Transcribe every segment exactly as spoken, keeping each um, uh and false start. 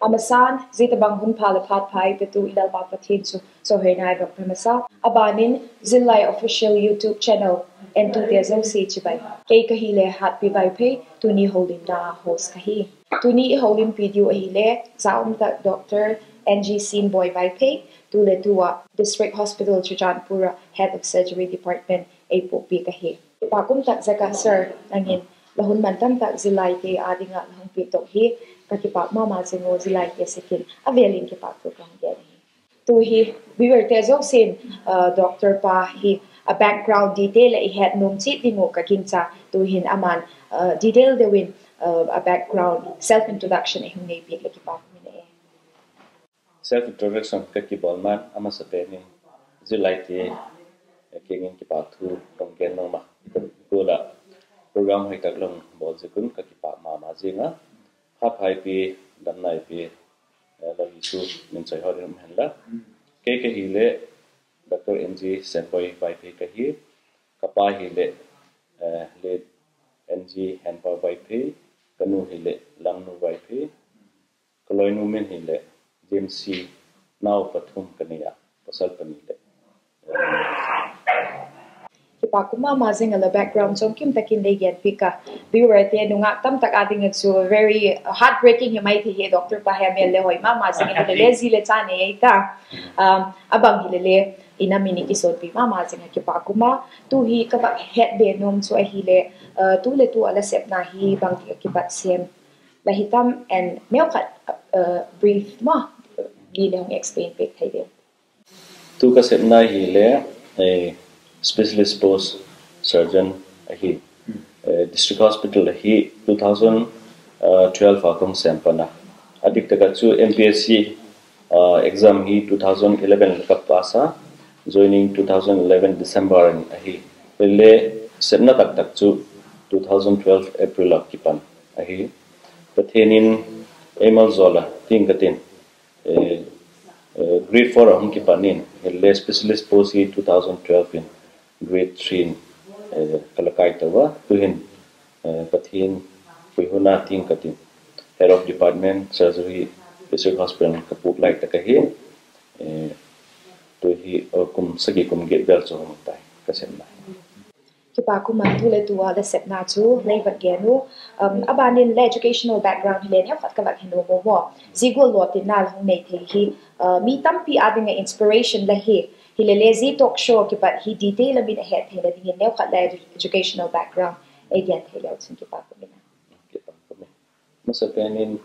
A masan, zia tabang hun pha leh phat pha ei petu i Lalpa Pathian chu chawihoina ei vak pe masa. A ban in, Zillai Official YouTube Channel entute zosia chibai. Kei ka hileh Hatpi Vaiphei, tuni holimna host ka hi. Tuni i holimpi diu ahileh, za um tak Doctor N G Simboi Vaiphei, tu leh tu ah District Hospital Churachandpur ah Head of Surgery Department ei puakpi ka hi. Kipâk um tak zek a sir, nang in la hun man tam tak zillaite â ding ah la hung piakdok hi, ka kipâk ma ma zing u, zillaite sek in a vêl in kipâkthu ka hung gen hi. Tu hi viewerte zosia'n, doctor pa hi a background detail leh i het nuam chiat ding uh ka gingcha. Tu'hin ama'n detail deu in a background, self introduction ei hung nei piak leh kipâk um in e. Self introduction ka kibawl ma'n, a masapen in zillaite kiang in kipâkthu ka hung gen nuam a, gual ah program hoi tak la hung bawl ziak un ka kipâk ma ma zing a. Phat pha ei pi, damna ei pi, la Jesu min chawihoina um hen la. Kei ka hileh Doctor N G Senboi Vaiphei ka hi. Ka pa hileh late N G Henpau Vaiphei, ka nu hileh Langnu Vaiphei, ka lawinu min hileh James C. Nau pathum ka nei a, pasal pani leh Kipâk um ma ma zing a, la background chawmkim tak in lei gen piak a. Viewerte nungak tam tak â ding ah chu very heartbreaking hi mai thei hi, doctor pa hi a mêl le hoi ma ma zing a, hilele zi le cha nei ei ta. A bang hilele, i nam in i kisawnpi ma ma zing a, kipâk um a. Tu hi ka vak het be nuam chu ahileh, tu leh tu ah la sepna hi bangtik ah kipat sêm la hi tam and neukhat brief ma li leh hung explain piak thei diam? Tu ka sepna hileh specialist post surgeon ahi, District Hospital ahi, two thousand twelve a ka hung sêm pan a. A dik tak ah chu M P S C exam hi two thousand eleven ka pass a, joining two thousand eleven December in ahi. Hilele sepna tak tak chu two thousand twelve April a kipan ahi. Pathian in ei maljawl a, ting ka tin, grade four a hung kipan in, hilele specialist post hi two thousand twelve in grade three in ka la kai to a, tu'hin Pathian puihona ting ka tin, Head of Department Surgery, District Hospital ka puak lai tak ahi. Tu hi kum sagi kum giat vel chu hung tai ka sepna. Kipâk um a, tu leh tu ah la sepna chu lei vak gen u. A ban in la educational background hile neukhat ka vak he nuam u maw. Zia gual lawtinna la hung nei thei hi mi tampi â ding ah inspiration la hi. Hilele zia talk show kipat hi detail a min a het theina dingin neukhat la educational background ei gen thei leu chun kipâk um in a. Masapen in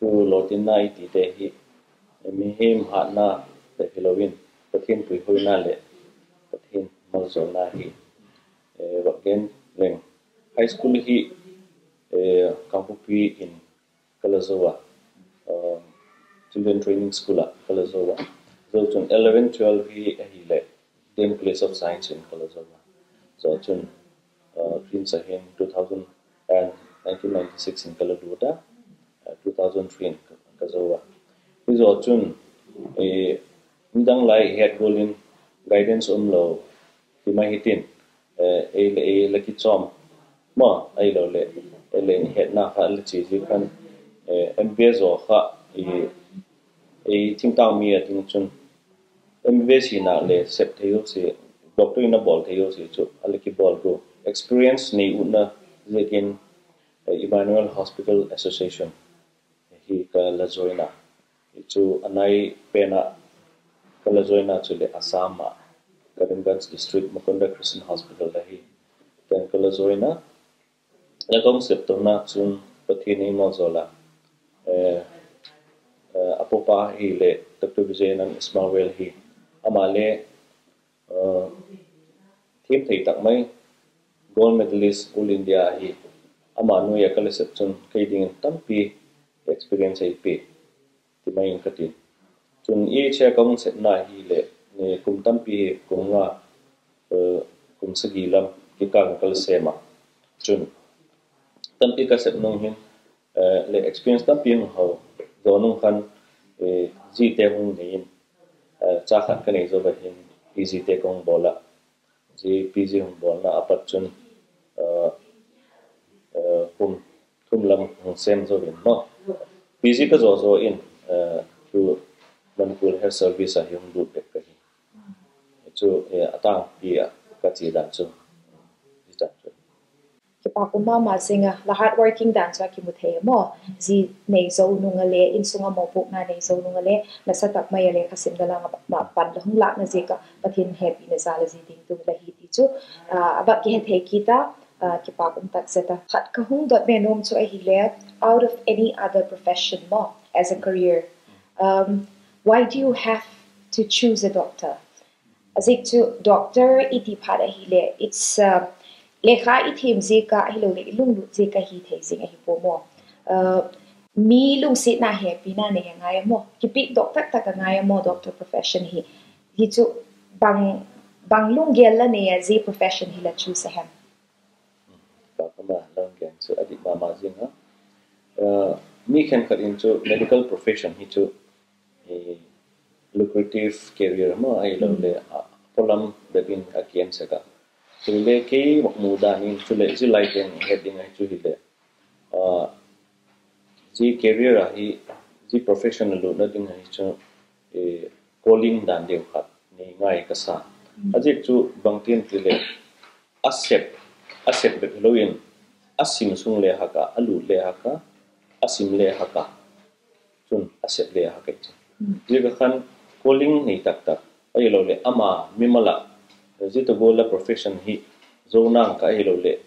tu lawtinna i tite hi mihing hatna le hilo in, Pathian puihona leh Pathian maljawlna hi vak gen leng. High school hi Kangpokpi in ka la zo a, Children Training School ah ka la zo a. Zo chun eleven twelve hi ahileh Dean College of Science in ka la zo a. Zo chun Queens ah hin two thousand, nineteen ninety six in ka la lut a, two thousand three in ka zo a. Hi zo chun midang lai het gual in guidance um lo ti mai hitin, ei leh ei la kichawm maw, ahiloleh ei leh ei hetna kha la chia ziak khan, M B S zaw kha ei thingtâng mi a ding chun M B S hinak leh sep thei zosia, doctor in a bawl thei zosia chu a la kibawl gu, experience nei utna ziakin Emmanuel Hospital Association hi ka la join a. Hi chu a nai pen ah ka la join a chuleh Assam ah Karimganj District Mukunda Christian Hospital ahi, ken ka la join a. La ka hung sep tona chun Pathian in maljawl a, a pupa hileh Doctor Vijayanand Ismail hi, ama le thiam thei tak mai, gold medalist All India ahi. Ama nuai ah ka la sep chun kei dingin tampi experience ei pia ti mai in ka tin. Chun E H A ka hung sepna hileh kum tampi hi, kum nga, kum sagi lam kikâl in ka la sêm a. Chun tampi ka sep nung hin leh experience tampi hung hau zaw nung khan, zite hung nei in, cha khat ka nei zo a hin P G te ka hung bawl a. Zia P G hung bawlna a pat chun kum thum lam hung sêm zo in maw, P G ka zaw zaw in Manipur Health Service ah hi hung lut bek ka hi. Chu a tângpi ah ka chia dan chu, zia chu. Kipak um ma ma zing a, la hard working dan chu a kimu thei a maw. Zi nei zo nung a le, insung a mawpuakna nei zo nung a le, nasa tak mai a le, kha sim da lang a pan la hung lâkna ziak ah Pathian hepina jal a zi ding tung la hi ti chu a vak kihethei kit a, kipak um tak zet a. Khat ka hung dot be nuam chu ahile, out of any other profession maw, as a career, why do you have to choose a doctor? A ziak chu doctor i ti phat ahileh, it's, lekha i thiam ziak a ahiloleh i lunglut ziak a hi thei zing ahi pua maw. Mi lungsiatna hepina nei a ngai a maw, kipiakdawk tak tak a ngai a maw doctor profession hi. Hi chu bang lunggel la nei a zia profession hi la choose a hem? Ka ma lunggel chu a dik ma ma zing a. Mi khenkhat in chu medical profession hi chu lucrative career maw ahiloleh a pawlam bep in a ki en sek a. Chuleh kei vak mu dan in chuleh zia lai ten het ding ahi chu hileh, zia career a hi, zia profession a lutna ding ahi chu calling dan deu khat nei ngai ka sa. A ziak chu bangtin tileh, a sep, a sep bep hilo in, a sim sung le hak a, a lut le hak a, a sim le hak a, chun a sep le hak a chu. Ziak a khan calling nei tak tak ahiloleh ama mimal ah, zia tawh gual a profession hi zo nang ka ahiloleh,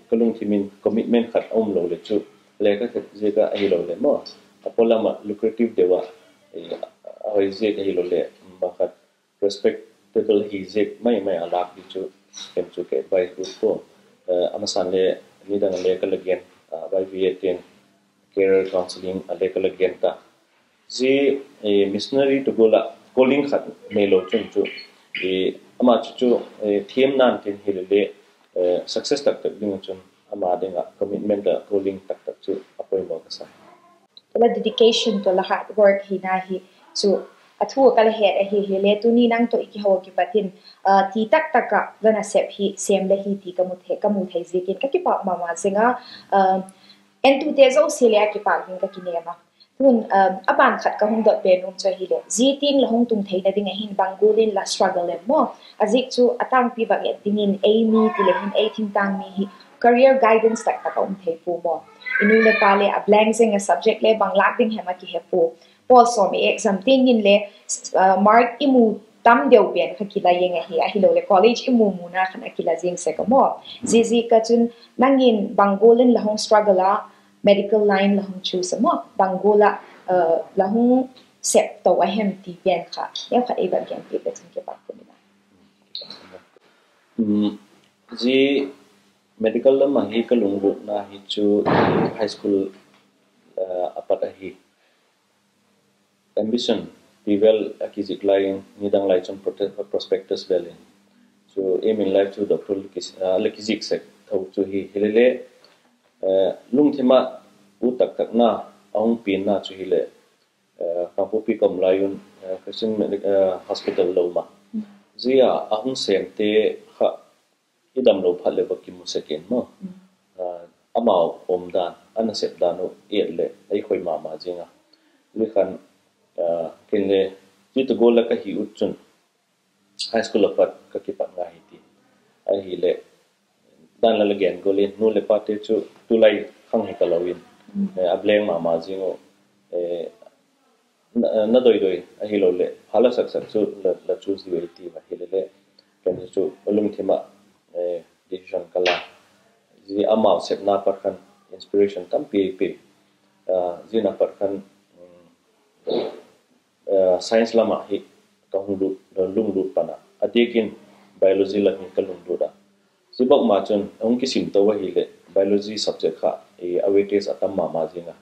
ka lungthim in commitment khat a um lo leh chu, le ka khet ziak a ahiloleh maw, a pawlam ah lucrative deu a, a hoi ziak ahiloleh bang khat respectable hi ziak mai mai a lâk di chu, ken chu ka advice ut pua. A masan le nidang a le ka la gen, Y V A ten career counselling a le ka la gen ta. Zia missionary tawh gual ah calling khat neilo chun chu, ama chu chu thiamna'n tin hilele, success tak tak ding chun ama ding ah commitment a calling tak tak chu a poimaw ka sa. La dedication tawh la hard work hina hi chu a thu ka la het ahi. Hile tuni nang tawh i kiho kipat in, ti tak tak ah la nasep hi sêm le hi ti ka mu thei ziakin ka kipak ma ma zing a. Entute zosia le a kipak ding ka kinem a. Tun, a ban khat ka hung dot be nuam chu ahileh, zia tiang la hung tung theina ding a hin bang gual in la struggle em maw? A ziak chu a tângpi vak et dingin ei mi ti le hin ei thingtâng mi hi career guidance tak tak a um thei pua maw. I nu le pa le a blank zing a, subject le bang lâk ding hem a kihe pua. Pawl sawm i exam tiang in le mark i mu tam deu pen kha kila ing ahi, ahiloleh college i mu muna khan a kila zing sek a maw. Ziaziak a chun nang in bang gual in la hung struggle a medical line la hung choose a maw, bang gual ah la hung sep to a hem ti pen kha neukhat ei va genpiak le chun kipak ka sa. Zia medical lam ah hi ka lunglutna hi chu high school a pat ahi. Ambition ti vel a kizik lai in, nidang lai chun prospectus vel in chu aim in life chu doctor la kizik sek tho chu hi. Hilele lungthim ah ut tak takna a hung pianna chu hileh, Kangpokpi ka um lai un Christian Hospital la um a, zia a hung sêmte kha i damlo phat leh va kimu sek in maw, amau um dan, a nasep dan uh i et leh ei khoi ma ma zing a. Zia khan ken le zia tawh gual la ka hi ut chun high school a pat ka kipat ngai hi ti ahileh, dan la la gen gual in nu leh pate chu tulai khang hi talo in, a blank ma ma zing uh, na doi doi ahiloleh pha la sak sak chu la choose diu ahi ti va hilele, ken chu lungthim ah decision ka la, zia amau sepna pat khan inspiration tampi ei pia. Zia na pat khan science lam ah hi ka hung lunglut pan a, a diak in biology lam hi ka lunglut a. Zia bak ma chun a hung kisim to ahileh biology subject kha a weightage a tam ma ma zing a.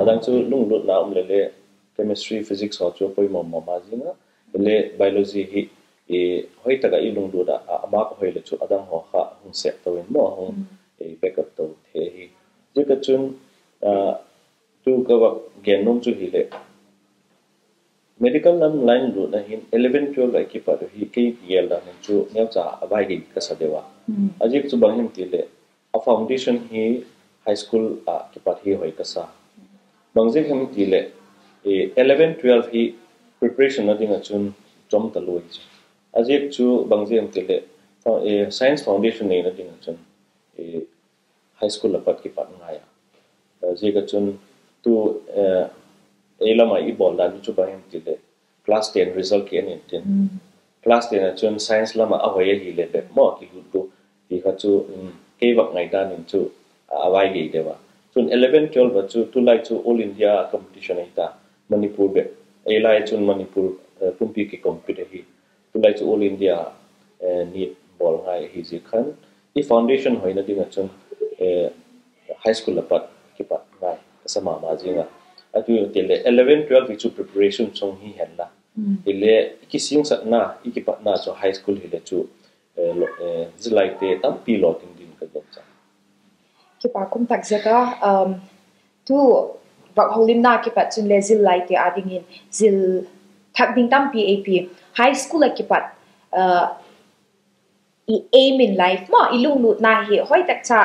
A dang chu lunglutna um lele chemistry, physics haw chu a poimaw ma ma zing a. Hile biology hi hoi tak ah i lunglut ah, a mark a hoi leh chu a dang haw kha hung sep to in maw, a hung backup to thei hi. Zia ka chun tu ka va gen nuam chu hileh, medical lam line lutna hin eleven twelve a kipat uh hi kei gel dan in chu neucha a bai gei ka sa deu a. A ziak chu bang hem tileh, a foundation hi high school a kipat hi hoi ka sa. Bang ziak hem tileh, eleven twelve hi preparation na ding ah chun chawm talua hi chu. A ziak chu bang ziak em ti leh, science foundation neina ding ah chun high school a pat kipat ngai a. Ziak ah chun tu ei lam ah i bawl dan chu bang em ti leh, class ten result ki en intin, class ten ah chun science lam ah a hoi ahileh bep maw kilut gu ti kha chu kei vak ngaidan in chu a vai gei deu a. Chun eleven twelve ah chu tulai chu All India competition ahi ta, Manipur bep, ei lai chun Manipur pumpi kicompete ahi. Tulai chu All India NEET bawl ngai ahi ziak khan, i foundation hoina ding ah chun high school a pat kipat ngai ka sa ma ma zing a. A tu ti leh eleven twelve hi chu preparation chung hi hen la, hile i kisingsakna, i kipatna chu high school hile chu zillaite tampi lawting ding ka gen cha. Kipak um tak zet a, tu vak holimna kipat chun le zillaite â dingin zil thak ding tampi ei pia. High school ah kipat i aim in life maw, i lunglutna hi hoi tak cha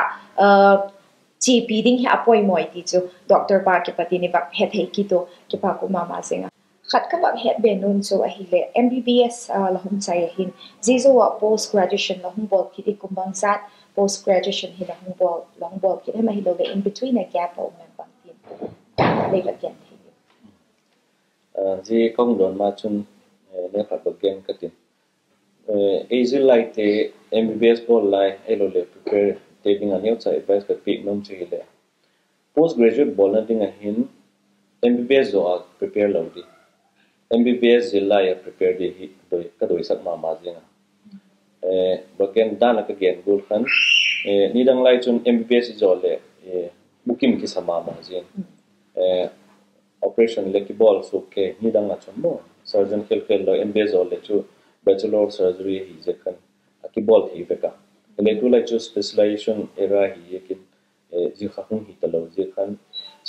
chiapi ding hi a poimaw ti chu doctor pa kipat in i vak hethei kit u, kipak um ma ma zing a. Khat ka vak het be nuam chu ahileh M B B S la hung chai ahin, zia zo ah post graduation la hung bawl kit i kum bangzat post graduation hi la hung bawl kit hem, ahiloleh in between a gap a um em bang tin lei la gen thei. Zia ka hung dawn ma chun neukhat vak gen ka tin. Ei zillaite M B B S bawl lai ahiloleh prepare te ding a neucha advice ka piak nuam chu hileh, post graduate bawlna ding ah hin M B B S zaw a prepare lo di, M B B S zil lai a prepare di hi ka doisak ma ma zing a. Vak gen dan a ka gen gual khan, nidang lai chun M B B S i zaw leh bukim kisa ma ma zing. Operation le kibawl suk ke, nidang a chun maw, surgeon khel khel lo, M B S zaw leh chu Bachelor of Surgery ahi ziak khan a kibawl thei vek a. Hile tulai chu specialization era hi ziakin zia kha hung hi talo ziak khan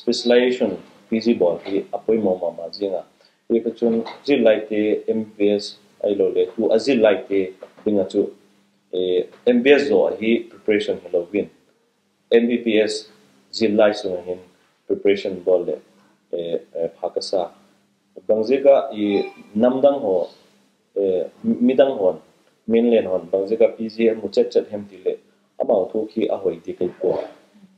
specialization P G bawl hi a poimaw ma ma zing a. Ziak a chun zillaite M B B S ahiloleh tu a zillaite ding ah chu M B B S zaw ahi preparation hilo in, M B B S zil lai sung ah hin preparation bawl leh pha ka sa. Bangziak ah i namdang haw, midang hawn, mainland hawn bangziak ah P G a mu chet chet hem ti leh, amau thu khi a hoi di kei pua.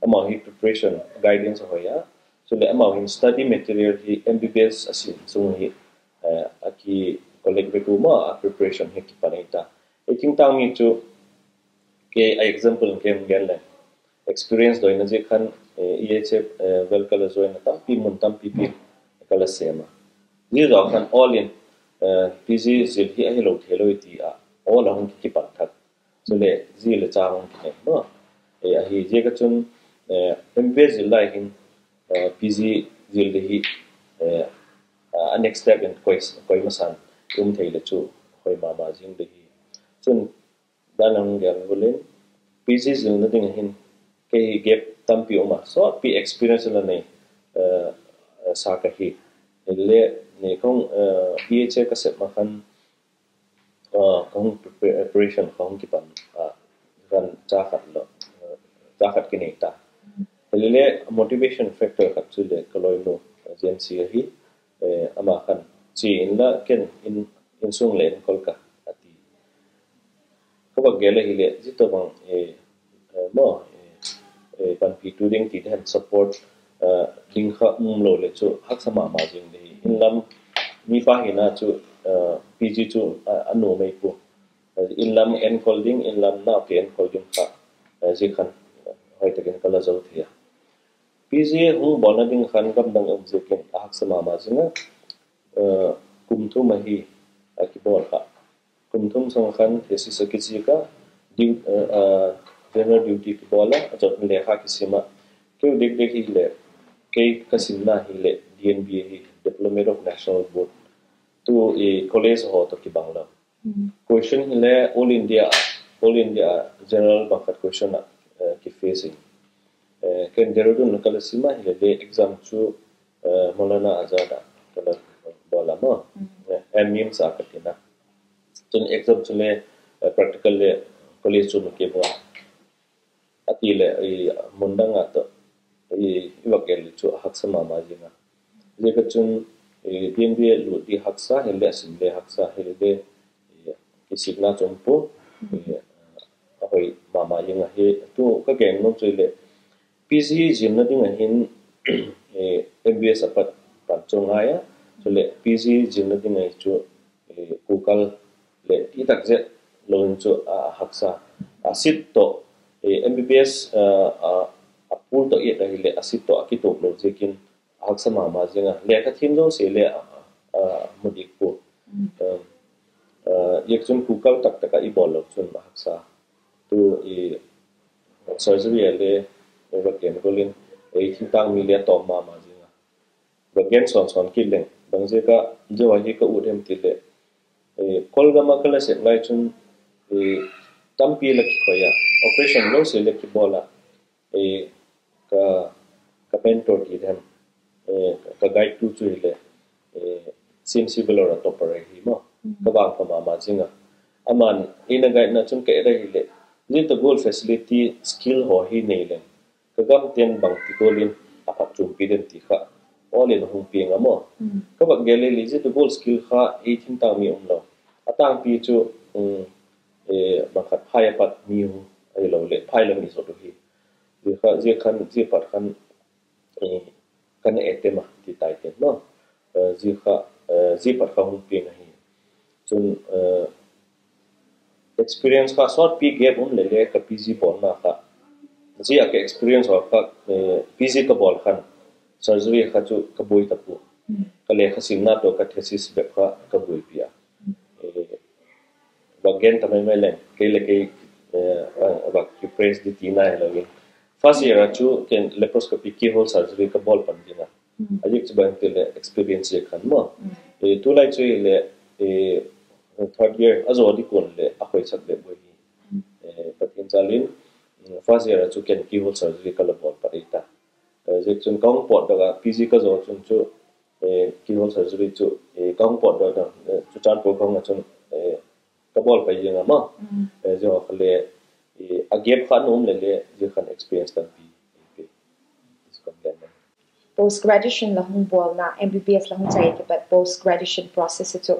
Amau hi preparation guidance a hoi a, chuleh amau hin study material hi M B B S a sin sung hi a kicollect vek u maw, a preparation hi kipan ei ta. I thingtang mi chu kei a example in kei hung gen leng, experience doina ziak khan E H F vel ka la join a, tampi mun tampi pi ka la sêm a. Zia zaw khan all in P G zil hi ahilo theilo i ti a, all a hung kipan thak. Chuleh zia le chang hung kinei maw. Ahi ziak a chun M B B S zil lai hin P G zil di hi a next step in koi masan um thei leh chu hoi ma ma zing di hi. Chun dan a hung gen gual in, P G zilna ding ah hin kei hi gap tampi um a, sawtpi experience la nei sa ka hi. Hile, nei ka hung, E H F ka sep ma khan ka hung preparation ka hung kipan a, khan cha khat kinei ta. Hile motivation factor khat chu le ka lawinu Jency ahi, ama khan chia inla ken insung le enkol ka, a ti. Ka vak gel ahileh zia tawhbang maw, panpitu ding ti den support ding kha um lo leh chu haksa ma ma zing di hi. Inlam, mi pa hina chu P G chu a nuam ei pua. Inlam enkol ding, inlam naute enkol ding kha zia khan hoi tak in ka la zo thei a. P G hung bawlna ding khan gamdang um ziakin a haksa ma ma zing a, kum thum ahi a kibawl kha. Kum thum sung khan thesis a kizik a, general duty kibawl a, a chun lekha kisim a. Keu dik dik hileh, kei ka simna hileh D N B ahi, Diplomate of National Board, tu college haw tawh kibang lo. Question hile All India, All India general bang khat question a kiface in, ken Dehradun ka la sim a, hilele exam chu Maulana Azad a ka la bawl a maw, NIMS a ka tina. Chun exam chule practical le college chu ma ke bawl a ti leh, mundang a tawh i vak el chu a haksa ma ma zing a. Ziak a chun D M B A lut di haksa hile, a sim le haksa hile, kisikna chu um pua, a hoi ma ma zing ahi. Tu ka gen nuam chu hile, P G zilna ding a hin M B B S a pat pan chu ngai a, chuleh P G zilna ding ahi chu kukal leh ti tak zet lo in chu a haksa. A seat tawh, M B B S a pool tawh i et ahileh a seat tawh a kituak lo ziakin a haksa ma ma zing a. Lekha thiam zosia le a mu dik pua. Ziakchun kukal tak tak ah i bawl lo chun a haksa. Tu surgery a le va gen gual in ei thingtang mi le a tawm ma ma zing a. Va gen sawn sawn kit leng, bang ziak a zia hi ka ut hem ti leh, Kawlgam ah ka la sep lai chun tampi la kikhoi a, operation zosia le kibawl a, ka mentor ti hem, ka guide tu chu hileh C M C Vellore a topper ahi maw, ka vangpha ma ma zing a. Ama'n ei na guidena chun ka et ahileh, zia tawh gual facility, skill haw hi nei leng, ka gamte'n bangti gual in a phatchuampi dem ti kha awl in a hung piang a maw. Ka vak gel le zia tawh gual skill kha ei thingtang mi um lo. A tangpi chu bang khat phai a pat mi u ahiloleh phai lam i zot u hi. Zia kha, zia khan, zia pat khan ka na et em a ti tai ten maw. Zia kha, zia pat kha hung piang ahi. Chun experience kha sawtpi gap um leh le ka P G bawlna kha, zia ka experience haw kha, P G ka bawl khan surgery kha chu ka buai ta pua. Ka lekha simna tawh ka thesis bep kha ka buaipi a. Vak gen ta mai mai leng, kei leh kei vak kipraise di tina hilo in, first year a chu ken laparoscopy keyhole surgery ka bawl pan ding a. A ziak chu bang ti leh experience ziak khan maw. Tulai chu hileh third year a zaw di kuan leh a khoisak bep buai hi. Pathian jal in first year a chu ken keyhole surgery ka la bawl pan ei ta. Ziakchun ka hung pawtdok a, P G ka zaw chun chu keyhole surgery chu ka hung pawtdok a, Churachandpur ka hung a chun ka bawl pai zing a maw. Zia haw kha le a gap kha a um leh le zia khan experience tampi. Post graduation la hung bawlna, M B B S la hung chai kipat post graduation process chu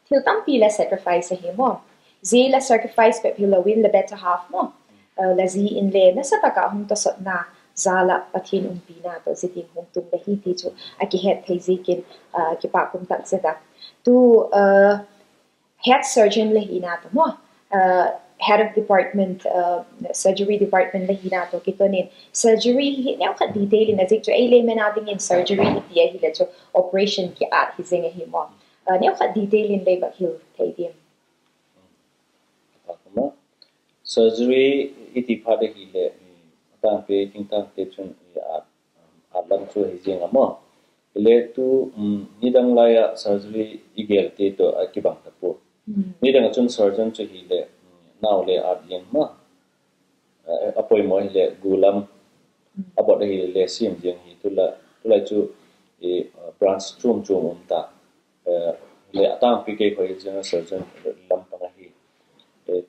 thil tampi la sacrifice ahi maw. Zia la sacrifice bep hilo in la better half maw, la zi in le nasa tak ah hung tawsawtna jal ah Pathian umpina tawh zia tiang hung tung la hi ti chu a kihet thei ziakin kipâk um tak zet a. Tu head surgeon la hina tawh maw, head of department, surgery department la hina tawh kiton in surgery hi neukhat detail in, a ziak chu ei layman a dingin surgery i ti ahileh chu operation kiat hi zing ahi maw. Neukhat detail in lei vak hil thei diam? Surgery i ti phat ahileh a tangpi thingtangte chun at lam chu hi zing a maw. Hile tu nidang lai ah surgery i gelte tawh a kibang ta pua. Nidang ah chun surgeon chu hileh nau le at ziang ma, a poimaw hileh gu lam, a bawt ahileh siam ziang hi. Tulai chu branch chuam chuam um ta. Le a tangpi kei khoi general surgeon lam pang ahi.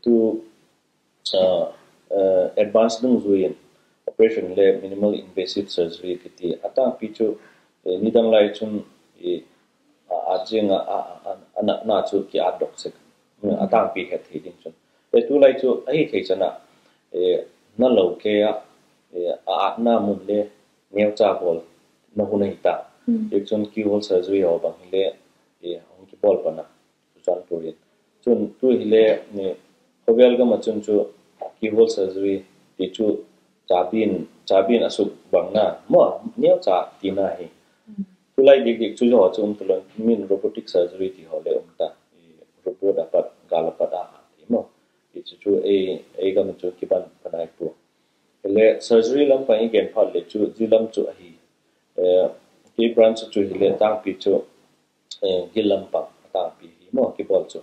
Tu advance dungzui in operation le minimal invasive surgery kiti a tangpi chu nidang lai chun at ziang a, a natna chu kiatdok sek, a tangpi het thei ding chun. Tulai chu ahi thei chan a, na lo kei a, a atna mun le neucha bawlna hun ahi ta. Tichun keyhole surgery haw bang hile hung kibawl pan a, Churachandpur in. Chun tu hile khawvel gam ah chun chu keyhole surgery ti chu chabi'n, chabi'n a suk bangna maw, neucha tina hi. Tulai dik dik chu zia haw chu um talo in, min robotic surgery ti haw le um ta. Robot a pat, gâl a pat a ti maw. Ti chu chu ei gam chu kiban ka nai pua. Hile surgery lam pang i gen phat le chu zia lam chu ahi. Kei branch chu hile tangpi chu gil lam pang a tangpi hi maw kibawl chu.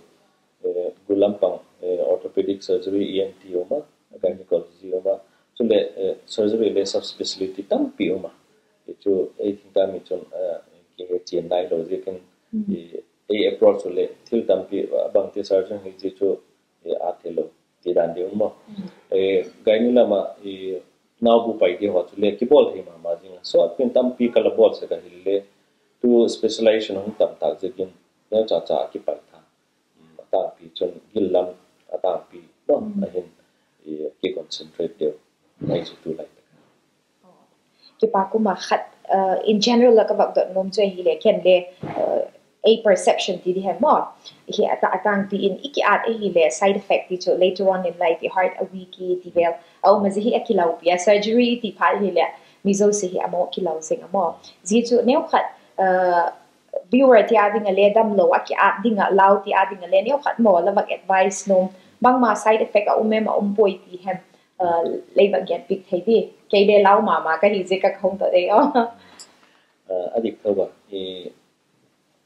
Gu lam pang orthopedic surgery, E N T um a, gynecology um a, chule surgery le subspecialty tampi um a. Ti chu ei thingtang mi chun kihe chian nailo ziakin ei approach u leh thil tampi, bangti surgeon hi zia chu at theilo ti dan ding um maw. Gynae lam ah naubu pai di haw chule kibawl thei ma ma zing a, sawtpi'n tampi ka la bawl sek ahile tu specialization hung tam tâk ziakin neucha cha a kipai tha. A tângpi chun gil lam a tângpi lo ahin, kiconcentrate deu ahi chu tu lai tak. Kipak um a, khat in general a ka vak dot nuam chu ahileh, ken le ei perception ti di hem maw, hi a tângpi in i kiat ahileh side effect ti chu later on in life i heart a weak i ti vel a um a, zia hi a kilopi a, surgery ti phat hileh mi zosia hi a maw kilo zing a maw. Zia chu neu khat viewer ti a ding a le damlo a kiat ding ah lau ti a ding a le neu khat maw la vak advice nuam, bangma side effect a um em a um puai ti hem, lei vak gen piak thei di. Kei le lau ma ma ka hi ziak a ka hung dot ei a. A dik tho a,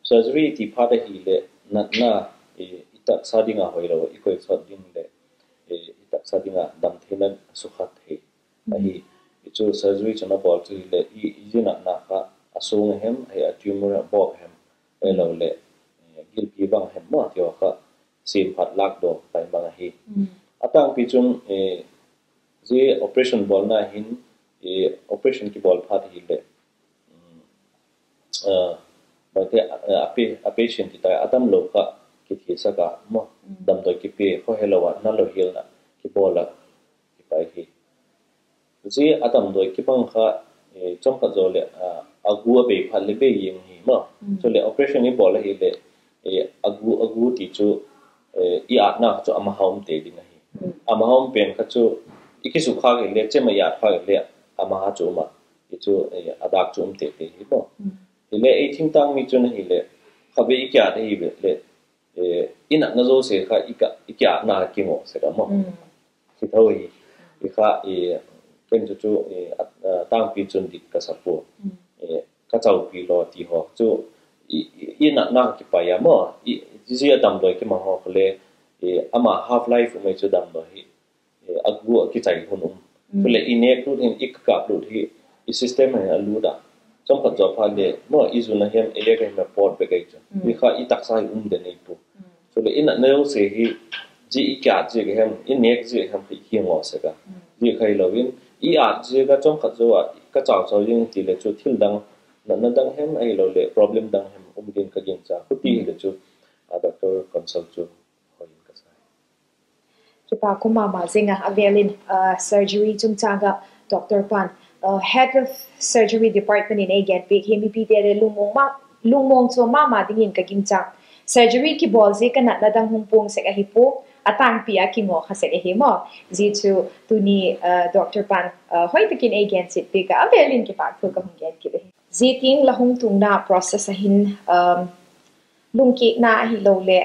surgery ti phat ahileh natna i taksa ding a hoilo i koi sawt ding leh i taksa ding a dam theina sukha thei ahi. Chu surgery chun a bawl chu hileh i zia natna kha a suang a hem, ahi a tumor a bawk a hem, ahiloleh gilpi bang hem maw ti haw kha siam phat lâk daw tai bang ahi. A tângpi chun zia operation bawlna hin, operation kibawl phat hileh bangte a patient ti tai a damlo kha kithiasak a maw, damdawi kipia kha helo a nalo hialna kibawl a kipai hi. Zia a damdawi kibang kha chawmkhat zaw leh a gu a bei phat leh bei ziang hi maw. Chuleh operation i bawl ahileh a gu, a gu ti chu i âtna kha chu a maha um te ding ahi. A maha um pen kha chu i kisukha hileh chem a i ât kha hileh a maha chu um a, i chu a dâk chu um tete hi maw. Hileh ei thingtâng mi chun ahileh khatvei i kiat ahi ve leh i natna zosia kha i kiatna kingaw sek a maw. Hi tho hi, i kha, ken chu chu tângpi chun dik ka sa pua, ka chaupi law ti haw chu i natna kipai a maw, zia damdawi kimang haw kha le ama half life um ei chu damdawi hi a gu a kichai hun um. Chuleh i nêk lut hin i kâp lut hi i system hin a lut a, chawmkhat zaw phat leh maw i zun a hem ei a ka hem a pawt bek ei chu, i kha i taksa hi um den ei pua. Chuleh i natna zosia hi zia i kiat ziak a hem, i nêk ziak a hem hi kingaw sek a, zia kha hilo in i ât ziak a chawmkhat zaw a ka chau chau ziang ti leh chu thil dang, natna dang hem ahiloleh problem dang hem um ding ka gingcha, khuti hileh chu doctor consult chu hoi in ka sa. Kipak um ma ma zing a, a vêl in surgery chungchâng ah doctor pa'n, head of surgery department in ei gen piak hi mipite le lungmawng chuam ma ma dingin ka gingcha. Surgery kibawl ziak a natna dang hung puang sek ahi pua, a tângpi a kingaw kha sek ahi maw. Zia chu tuni doctor pa'n hoi tak in ei gen chiat piak a, a vêl in kipakthu ka hung gen kit ahi. Zia tiang la hung tungna process a hin lungkiakna ahiloleh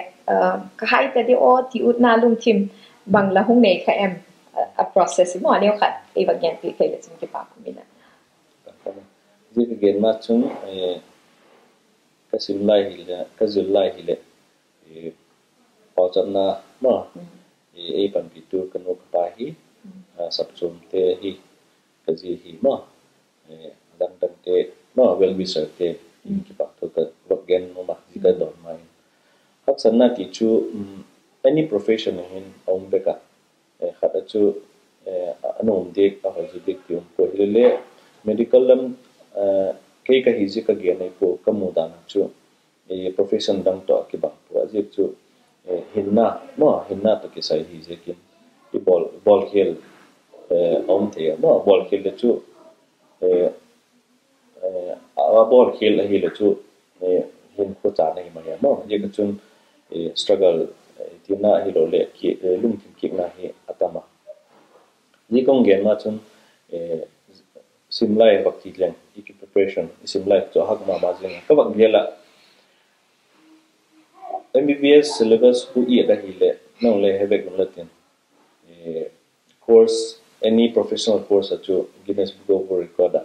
ka hai ta di aw ti utna lungthim bang la hung nei kha em, a process i maw, a neu khat ei vak gen piak thei leh chun kipak um in a. Zia ka gen ma chun ka sim lai hileh, ka zil lai hileh, pauchapna maw, ei panpitu ka nu ka pa hi, sapchuamte hi, ka zi hi maw, dangdangte maw, well wisherte in kipakthu ka vak gen nuam a, zia ka dawn ma in. Haksatna ti chu any profession a hin a um bek a, khat a chu a nuam diak, a hoi zu diak ti um pua, hilele medical lam kei ka hi zia ka gen ei pua, ka mu dan chu profession dang tawh a kibang pua, a ziak chu hinna maw, hinna tawh kisai hi ziakin i bawlkhêl a um thei a maw, bawlkhêl le chu a bawlkhêl ahileh chu hinkhua chan ahi mai a maw, ziak a chun struggle tina ahiloleh lungthim kiakna hi a tam a. Zia ka hung gen ma chun sim lai vak ti leng i preparation, i sim lai chu a hak ma ma zing a, ka vak gel ah M B B S syllabus khu i et ahileh nang le he vek un la tin, course, any professional course a chu Guinness Book of World Record a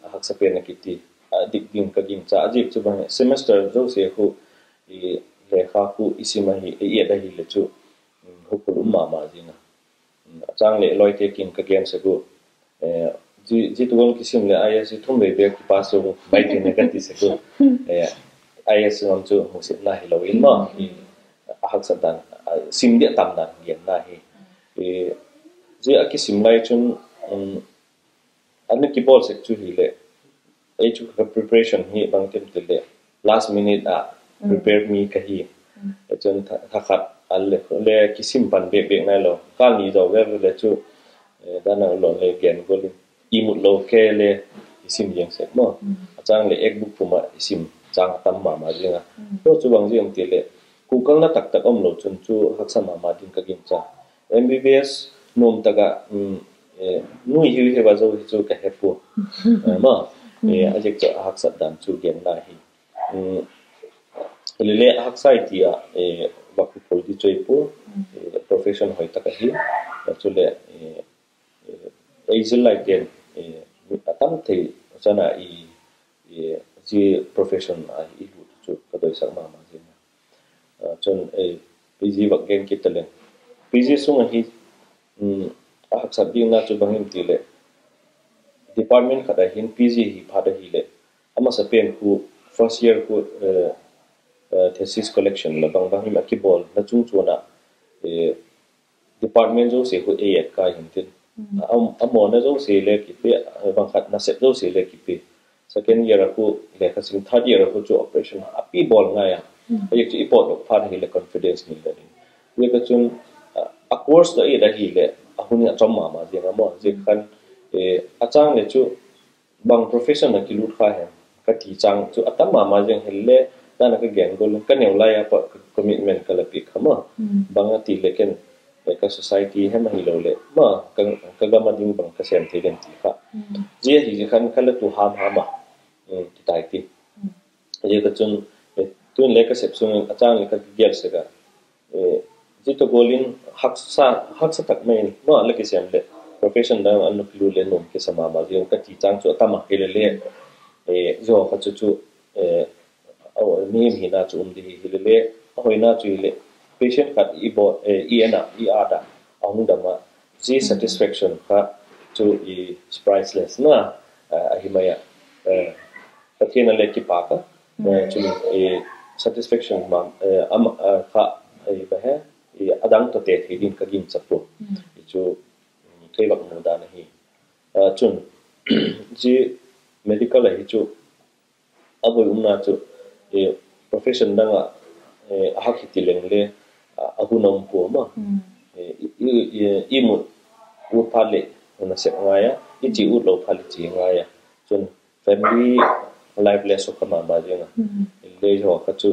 a haksa pen a kiti a dik ding ka gingcha, a ziak chu bang semester zosia khu lekha khu i sim ahi, i et ahileh chu hukhul um ma ma zing a. A châng leh lawite kiang ka gen sek u, zia tuang kisim leh I A S thum vei bêk kipass u mai tin ka ti sek u. I A S ngam chu musit na hilo in maw, a haksat dan, sim dia tam dan genna hi. Zia a kisim lai chun a na kibawl sek chu hileh Ei chu ka preparation hi bangkim ti leh last minute ah prepare mi ka hi. Chun tha khat a le le kisim pan bêk bêk nailo, kâl ni zaw vel le chu, dan a lo le gen gual in, imut lo ke le i sim ziang sek maw. A châng leh ek buk pum ah i sim châng a tam ma ma ziang a. Chu chu bang ziang ti leh, kukalna tak tak umlo chun chu haksa ma ma ding ka gingcha. MBBS nuam tak ah, nui hiu hi va zo hi chu ka he pua, maw. A ziak chu a haksat dan chu genna hi. Hilele a haksa i ti ah, va kuphul di chu ei pua, profession hoi tak ahi. Chuleh ei zillaite'n a tam thei chan a i, zia profession a i lut chu ka doisak ma ma ziang a. Chun PG vak gen kit taleng, PG sung ahi, a haksat dingna chu bang hem ti leh, department khat a hin PG hi phat ahileh, a masa pen khu first year khu thesis collection la bang bang him a kibawlna chungchuang ah, department zosia khu ei et kai hintin, a mawna zosia le kipe, bang khat nasep zosia le kipe. Second year a khu lekha sim, third year a khu chu operation a pi bawl ngai a. A ziak chu i pawtdok phat ahileh confidence nei le ding. Ziak a chun a course la et ahileh a hun a chawm ma ma ziang a maw. Zia khan a châng le chu bang profession a kilut kha hem ka ti châng chu a tam ma ma ziang hile, dan a ka gen gual in ka neu lai a pat commitment ka la piak kha maw. Bang a ti le ken, ka society hem ahiloleh ma, ka gam a ding bang ka sêm thei dem ti kha. Zia hi zia khan ka la tu ham ham a, ti tai ti. Zia ka chun, tun le ka sep sung in a châng le ka kigel sek a, zia tawh gual in haksa tak mai in ma la kisêm leh profession dang a nu kilut le nuam kisa ma ma ziang ka ti châng chu a tam a hile le, zia kha chu chu mihing hina chu um di hi hile le, a hoina chu hileh patient khat i en a, i at a, a hung dam a, zia satisfaction kha chu priceless na ahi mai a. Pathian a le kipâk a, chun satisfaction kha, a dang tawh te thei ding ka gingcha pua. Hi chu kei vak mu dan ahi. Chun zia medical ahi chu a boi umna chu profession dang ah a hak hi ti leng le, a hun a um pua maw. I mut ut phat leh hun a sep ngai a, i chia ut lo phat leh chia ngai a. Chun family life le sukha ma ma ziang a. Hile zia kha chu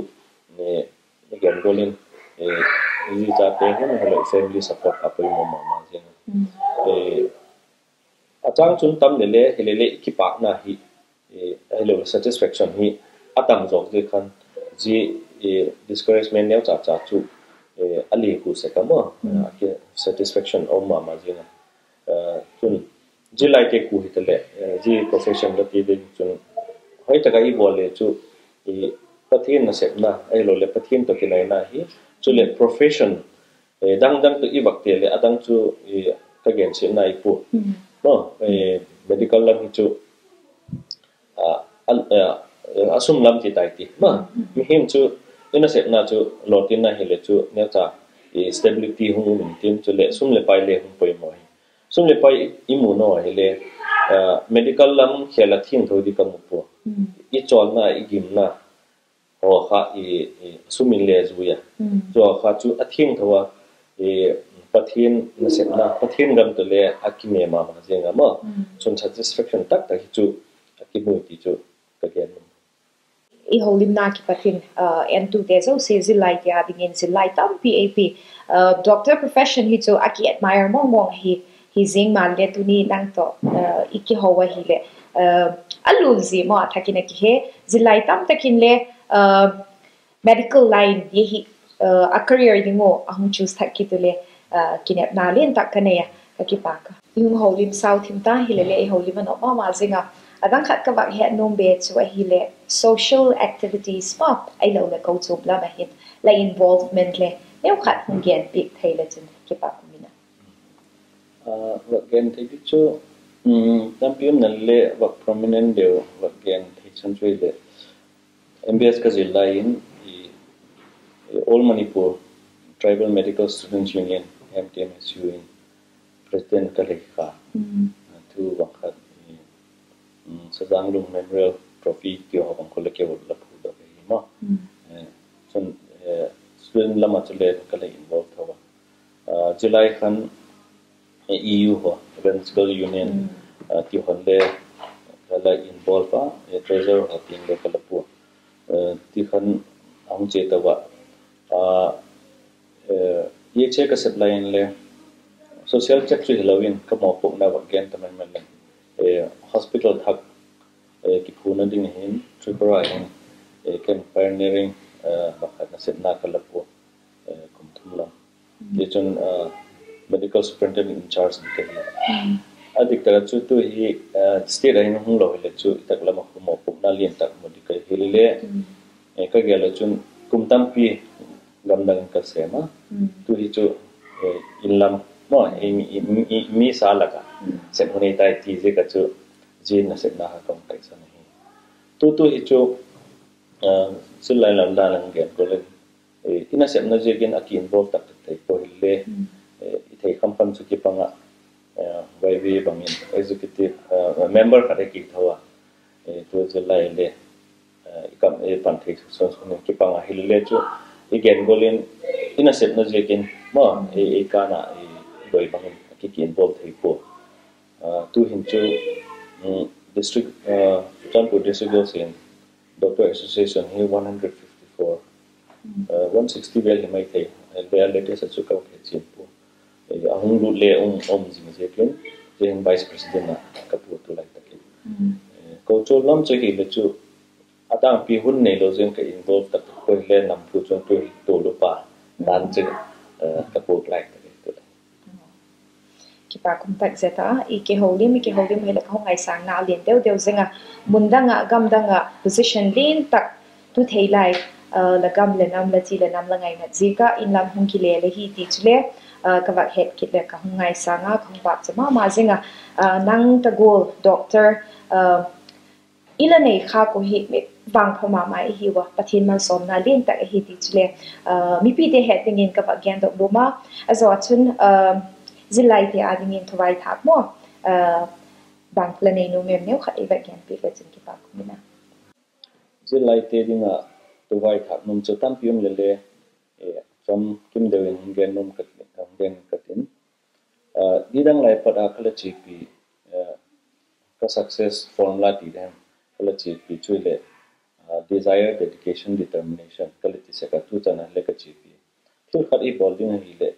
i gen gual in, i ziate hin hilo family support kha poimaw ma ma ziang a. A châng chun tam le le hile le i kipâkna hi, ahiloleh satisfaction hi a tam zawk zia khan, zia discouragement neucha cha chu a liak uh sek a maw. Satisfaction a um ma ma ziang a. Chun zia laite khu hitaleh, zia profession la ti ding chun, hoi tak a i bawl le chu Pathian nasepna ahiloleh Pathian tawh kinaina hi, chuleh profession dang dang tawh i vak te leh a dang chu ka gensiatna i pua. Medical lam hi chu a sum lam ti tai ti. Mihing chu i nasepna chu lawtinna hileh chu neucha stability hung um intin, chuleh sum leh pai le hung poimaw hi. Sum leh pai i mu naw hile, medical lam khêl a thiangtho di ka mu pua. I chawlna, i gimna haw kha sum in le zui a. Zia kha chu a thiangtho a, Pathian nasepna, Pathian gam tawh le a kime ma ma ziang a maw. Chun satisfaction tak tak hi chu a kimu ti chu ka gen. I holimna kipat in, entute zosia zillaite â dingin zillai tampi ei pi. Doctor profession hi chu a ki admire mawng mawng ahi, hi zing maleh tuni nang tawh i kiho ahileh, a lul zia maw a thak in a kihe, zillai tam tak in le medical line hi a career ding uh a hung choose thak kit u le, kinepna lian tak ka nei a, ka kipâk a. I hung holim sau thim ta hile le i holim a nop ma ma zing a. A dang khat ka vak het nuam be chu ahileh social activities maw, ahiloleh kochuam lam ah hin la involvement le neukhat hung gen piak thei le chun kipâk um in a. Vak gen thei di chu tampi umna le vak prominent deu vak gen thei chan chu ahileh, MBS ka zil lai in All Manipur Tribal Medical Students Union, MTMSU in president ka lei kha. Thu bang khat Sajanglung Memorial Trophy ti haw bang khu le kei la phuakdok ahi maw. Chun student lam ah chu le ka la involve tho a. Zilai khan E U haw, Evangelical Union ti hon le ka la involve a, treasurer haw tiang le ka la pua. Ti khan a hung chia tau a, i che ka sep lai inle social check chu hilo in ka mawpuakna vak gen ta man man leng, hospital thak kiphuna ding hin Tripura hin ken pioneering pakhat nasepna ka la pua, kum thum lam. Tichun medical superintendent in charge ding ka hi. A dik tak ah chu tu hi state ah hin hung lo hile chu i tak lam ah khu mawpuakna lian tak mu ding ka hi le, ka gel ah chun kum tampi gamdang in ka sêm a. Tu hi chu in lam maw, mi sa lak ah sep hun ei tai ti ziak ah chu zia nasepna kha ka hung taisan ahi. Tutu hi chu zillai lam dan a hung gen gual in, i nasepna ziakin a ki involve tak tak thei pua hile, i thei kham kham chu kipang ah, Y V A bang in executive member khat a ki tho a, tu zillai le i kam i pan thei suk sun suk in kipang a hile chu i gen gual in i nasepna ziakin maw, i kan ah i doi bang in a ki involve thei pua. Tuhin chu district, Churachandpur district Girls in Doctor Association hi one hundred fifty four, one sixty vel hi mai thei, le latest a chu ka he chian pua. A hung lut le um um zing ziakin, zia hin vice president ah ka pua tulai tak in. Culture lam chu hile chu a tangpi hun neilo zing ka involve tak tak pua hile nam phu chun tu hi tulupa dan chu ka pua lai tak in tu. Kipak um tak zet a, i kihoulim, i kihoulim hile ka hung ngaisângna a lian deu deu zing a, mun dang ah, gam dang ah position lian tak tu thei lai, la gam leh nam, la chi leh nam la ngainat ziak ah in lam hung kile le hi ti chule, ka vak het kit leh ka hung ngaisâng a, ka hung vâkcha ma ma zing a, nang ta gual doctor i la nei khâk uh hi mi vangpha ma ma i hiu a, Pathian malsawmna lian tak ahi ti chule, mipite het dingin ka vak gendok nuam a, a zaw chun zillaite â dingin thuvaithâk maw, bang la nei nuam em, neukhat ei vak genpiak le chun kipak um in a. Zillaite ding ah thuvaithâk nuam chu tampi um le le, cham kim deu in hung gen nuam ka, hung gen ka tin. Nidang lai pat a ka la chiapi, ka success formula ti le hem, ka la chiapi chu hileh, desire, dedication, determination ka la ti sek a, tu chan a le ka chiapi. Thil khat i bawl ding ahileh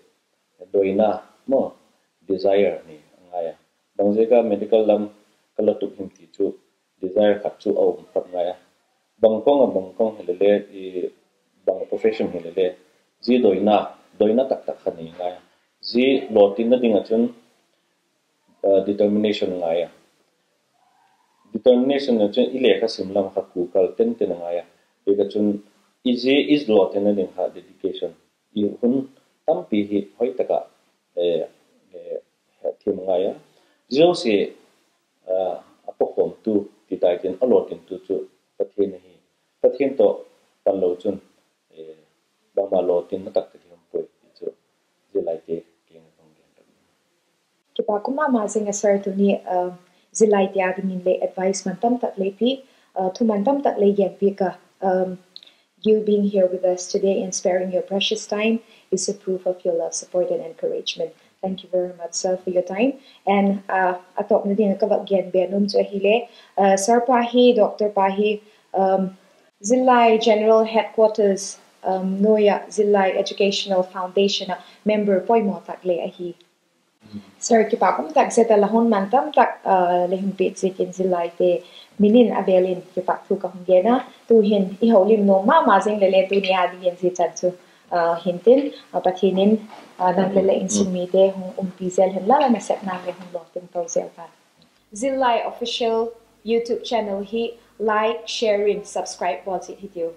doina maw, desire ni a ngai a. Bang ziak a medical lam ka la tup him ti chu desire khat chu a um phot ngai a. Bang kawng a, bang kawng hile le, bang profession hile le, zia doina, doina tak tak kha ni ngai a. Zia lawtinna ding ah chun determination ngai a. Determination ah chun i lekha sim lam kha kukal ten ten a ngai a. Ziak a chun i zia i lawtinna ding kha dedication, i hun tampi hi hoi tak ah thiam ngai a. Zia zosia a pawkhawmtu ti tai tin, a lawtintu chu Pathian ahi. Pathian tawh panlo chun bangma lawtinna tak tak hi um puai ti chu zillaite kiang a ka hung gen. Kipak um ma ma zing a sir, tuni zillaite â dingin le advice man tam tak lei pi, thu man tam tak lei genpiak a, you being here with us today and sparing your precious time is a proof of your love, support and encouragement. Thank you very much, sir, for your time. And a tawpna ding a ka vak gen be nuam chu ahile, sir pa hi, doctor pa hi, zillai General Headquarters nuai ah zillai Educational Foundation ah member poimaw tak le ahi. Sir, kipak um tak zet a, la hun man tam tak lei hung piak ziakin zillaite min in a vêl in kipak thu ka hung gen a. Tu'hin i houlim nuam ma ma zing le le tuni â dingin zia chan chu hintin, Pathian in nang le la insung mite hung umpi zel hen la, la nasepna le hung lawting to zel ta. Zillai Official YouTube channel hi like, share in subscribe bawl chiat hitiu.